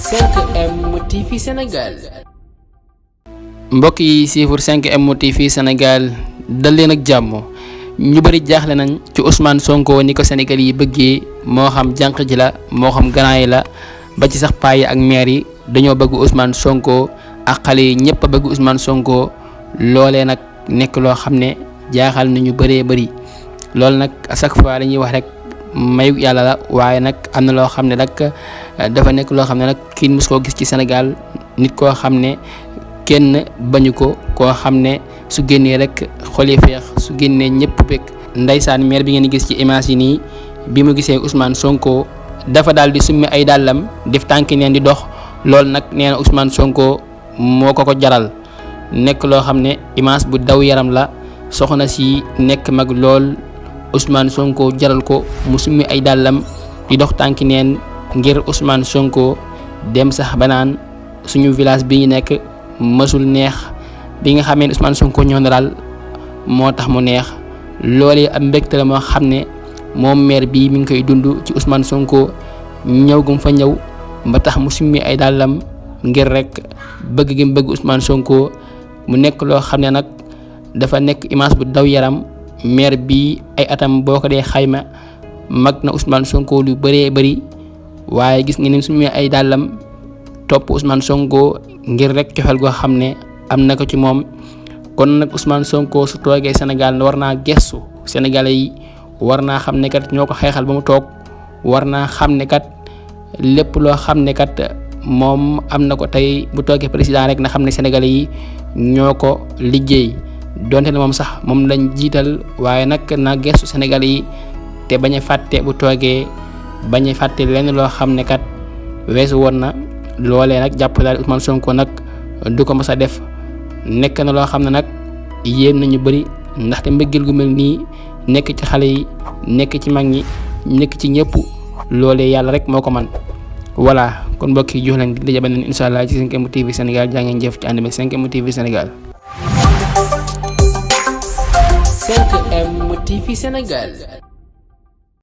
5M TV Sénégal. mbokk yi siifur 5M TV Sénégal dal leen ak jàmm. ñu bari jaaxle nañ ci Ousmane Sonko ni ko Sénégal yi bëggee moo xam jànq ji la moo xam grand yi la ba ci sax paa yi ak maire yi dañoo bëgg Ousmane Sonko ak xale yi ñëpp a bëgg Ousmane Sonko loolee nag nekk loo xam ne jaaxal na ñu bëree bëri loolu nag à chaque fois dañuy wax rek mayu yàlla la waaye nag am na loo xam ne nag dafa nekk loo xam ne nag kii mës koo gis ci Sénégal nit koo xam ne kenn bañu ko koo xam ne su génnee rek xol yi feex su génnee ñëpp bëgg ndeysaan maire bi ngeen gis ci image yi nii bi mu gisee Ousmane Sonko dafa daal di summi ay dàllam def tànki neen di dox loolu nag nee na Ousmane Sonko moo ko jaral nekk loo xam ne image bu daw yaram la soxna si nekk mag lool Ousmane Sonko jaral ko mu summi ay dàllam di dox tànki neen ngir Ousmane Sonko dem sax banaan suñu village bi ñu nekk mësul neex bi nga xamee ne Ousmane Sonko ñëw na daal moo tax mu neex loolee am mbégte la moo xam ne moom maire bii mi ngi koy dund ci Ousmane Sonko ñëw gum fa ñëw ba tax mu summi ay dàllam ngir rek bëgg gi mu bëgg Ousmane Sonko mu nekk loo xam ne nag dafa nekk image bu daw yaram maire bi ay atam boo ko dee xayma mag na Ousmane Sonko lu bëree bëri waaye gis nga ni summi ay dàllam topp Ousmane Sonko ngir rek cofeel goo xam ne am na ko ci moom kon nag Ousmane Sonko su toogee Sénégal war naa gestu Sénégalais yi war naa xam ne kat ñoo ko xeexal ba mu toog war naa xam ne kat lépp loo xam ne kat moom am na ko tey bu toogee président rek na xam ne Sénégalais yi ñoo ko liggéey donte ne moom sax moom lañ jiital waaye nag na gestu Sénégalais yi te bañ a fàtte bu toogee bañ a fàtte lenn loo xam ne kat weesu woon na loolee nag jàpp daal Ousmane Sonko nag du ko mës a def nekk na loo xam ne nag yéen nañu bëri ndaxte mbëggeel gu mel nii nekk ci xale yi nekk ci mag ñi nekk ci ñëpp loolee yàlla rek moo ko man voilà kon mbokk yi jox leen di daje beneen incha allah ci 5M TV Sénégal jaa ngeen jëf ci ànd ak 5M TV Sénégal. 5M TV Sénégal.